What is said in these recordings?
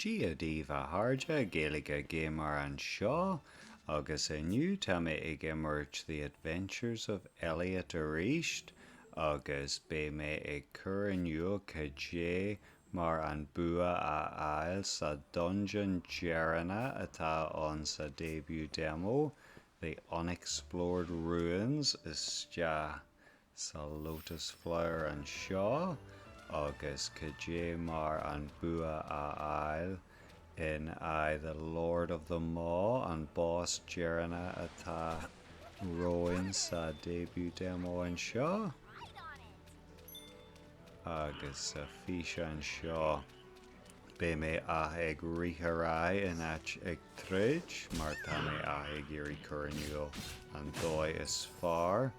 Dia daoibh a chairde, Gaeilge Gamer anseo, agus inniu tá mé ag imirt The Adventures of Elliot arís, agus beidh mé ag cur in iúl cad é mar an bua a fháil sa dungeon deireanach atá ann sa debut demo, The Unexplored Ruins, isteach sa Lotus Flower anseo agus cad é mar an bua a fháil in aghaidh The Lord of the Maw, an boss deireanach atá romhainn sa debut demo anseo. Agus sa físeán seo beidh mé ach ag rith ar aghaidh in áit ag troid mar tá mé ach ag iarraidh cur in iúl an dóigh is fearr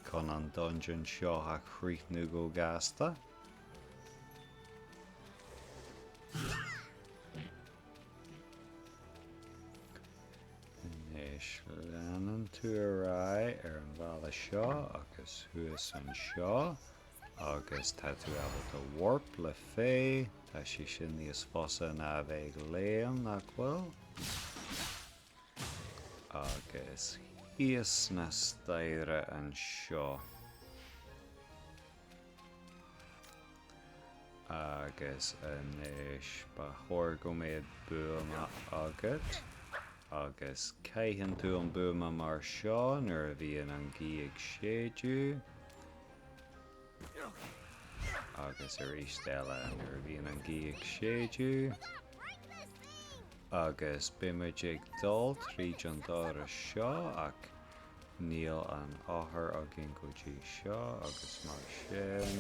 chun an dungeon seo a chríochnú go gasta. Anois leanann tú ar aghaidh ar an bhealach seo agus thuas anseo agus tá tú ábalta warp le Faye, tá sé sin níos fusa ná a bheith ag léim, nach bhfuil? Agus thíos sna staighre anseo. Agus anois ba chóir go mbeadh buama agat. Agus caitheann tú an buama mar seo nuair a bhíonn an ghaoth ag séideadh. Agus arís eile nuair a bhíonn an ghaoth ag séideadh. Agus beidh muid ag dul tríd an doras seo ach níl an eochair againn go dtí seo agus mar sin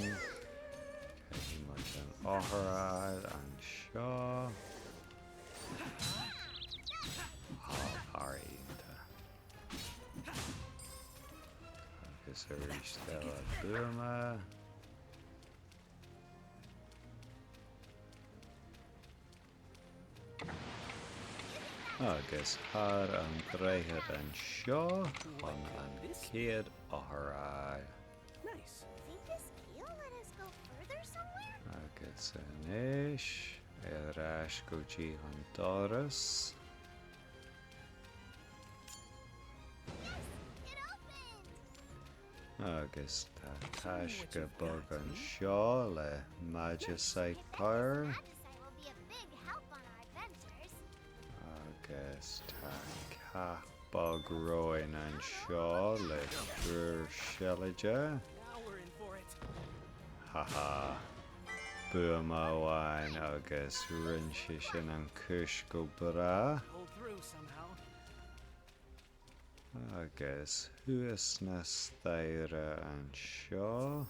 caithfidh muid an eochair a fháil anseo. Thar iontach. Agus arís eile buama. Agus thar an droichead anseo chun an chéad eochair a fháil. Agus anois ar ais go dtí an doras. Agus tá taisce beag anseo le Magicite Power. Agus tá cath beag romhainn anseo le triúr seilide. Haha. Buama amháin agus rinne sé sin an chúis go breá. Agus thuas sna staighre anseo.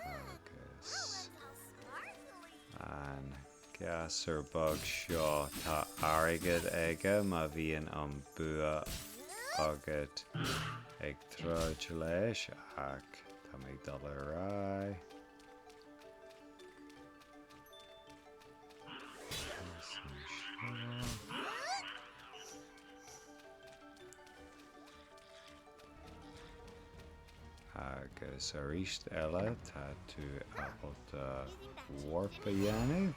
Agus an gasúr beag seo, tá airgead aige má bhíonn an bua agat ag troid leis ach tá mé ag dul ar aghaidh. Agus arís eile tá tú ábalta warp a dhéanamh.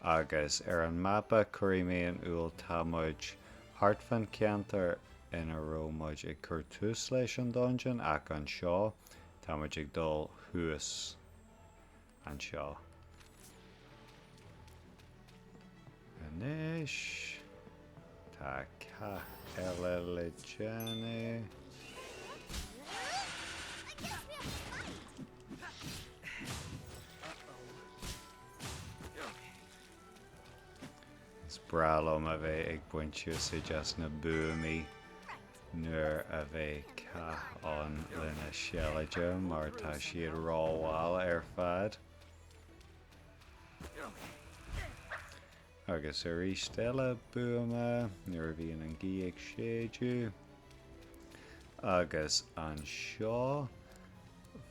Agus ar an mapa cuirfidh mé in iúl tá muid thart fán cheantar ina raibh muid ag cur tús leis an dungeon ach anseo tá muid ag dul thuas. anseo. Anois, tá cath eile le déanamh. Is breá liom a bheith ag baint úsáid as na buamaí nuair a bheidh cath ann le na seilide mar tá siad rómhall ar fad. Agus arís eile buama nuair a bhíonn an ghaoth ag séideadh. Agus anseo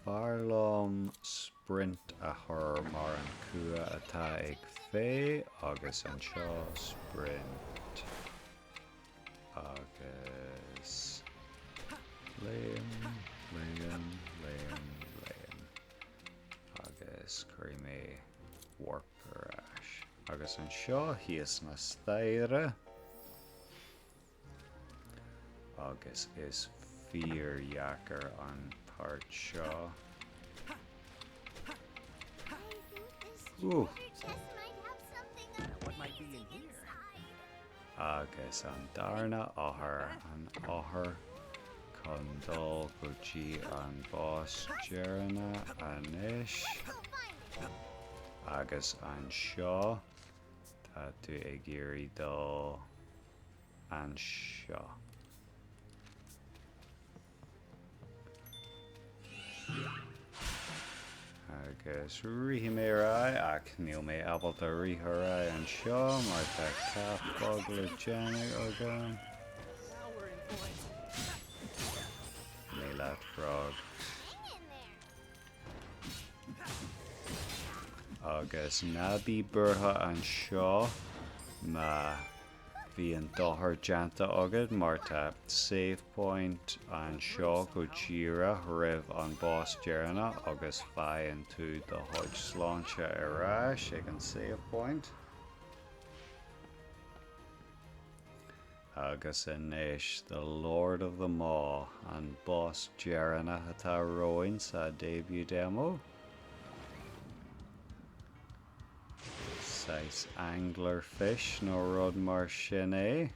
b'fhearr liom sprint a chur mar an cumha atá ag Faye agus anseo sprint agus léim, léim, léim, léim agus cuirfidh mé. Warp ar ais. Agus anseo thíos na staighre. Agus is fíordheacair an páirt seo. Ooh. Agus an darna othar, an othar chun dul go dtí an boss deireanach anois. Agus anseo, tá tú ag iarraidh dul anseo. Agus rithfidh mé ar aghaidh, ach níl mé ábalta rith ar aghaidh anseo mar tá cath beag le déanamh agam. Imigh leat, frog. Agus ná bí buartha anseo má bhíonn dochar déanta agat mar tá save point anseo go díreach roimh an boss deireanach agus faigheann tú do chuid sláinte ar ais ag an save point. Agus anois The Lord of the Maw, an boss deireanach atá romhainn sa debut demo. Saghas angler fish nó rud mar sin é,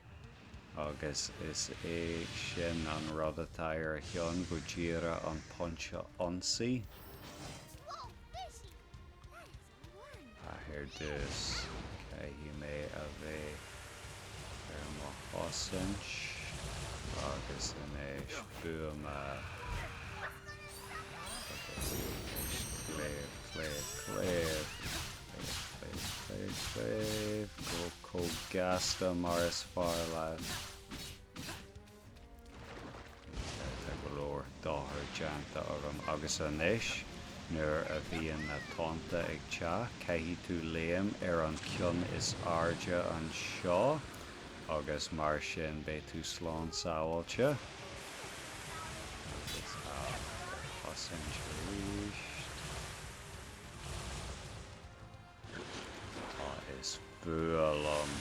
agus is é sin an rud atá ar a cheann, go díreach an pointe ionsaí. Ach ar dtús, caithfidh mé a bheith ar mo chosaint agus anois buama agus anois claíomh, claíomh, claíomh, claíomh, claíomh, claíomh, claíomh, go chomh gasta mar is fearr leat. Tá go leor dochar déanta agam agus anois nuair a bhíonn na tonnta ag teacht caithfidh tú léim ar an ceann is airde anseo agus mar sin beidh tú slán sábháilte. Agus ar chosaint arís. Tá is fuath liom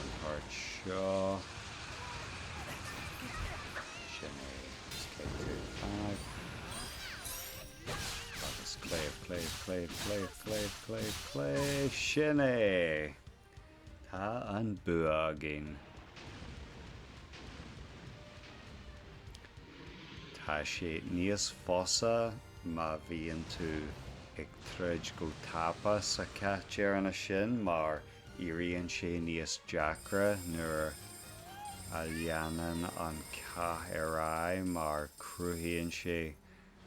an páirt seo. Sin é. Is caithfidh tú fanacht. Agus claíomh, claíomh, claíomh, claíomh, claíomh, claíomh, claíomh. Sin é! Tá an bua againn. Tá sé níos fusa má bhíonn tú ag troid go tapa sa chath deireanach sin mar éiríonn sé níos deacra nuair a leanann an cath ar aghaidh mar cruthaíonn sé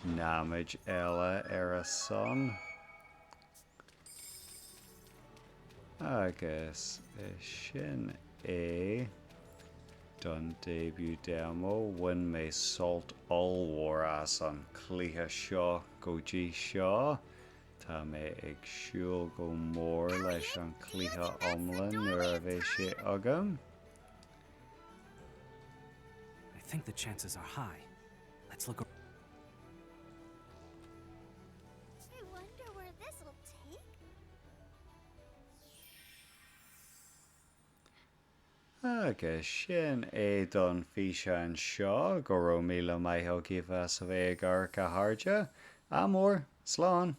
namhaid eile ar a son. Agus sin é don debut demo. Bhain mé sult ollmhór as an chluiche seo go dtí seo. Tá mé ag súil go mór leis an chluiche iomlán nuair a bheidh sé agam. I think the chances are high. Let's look. I wonder where this'll take Agus sin é don físeán seo, go raibh míle maith agaibh as a bheith ag amharc a chairde. Ádh mór, slán!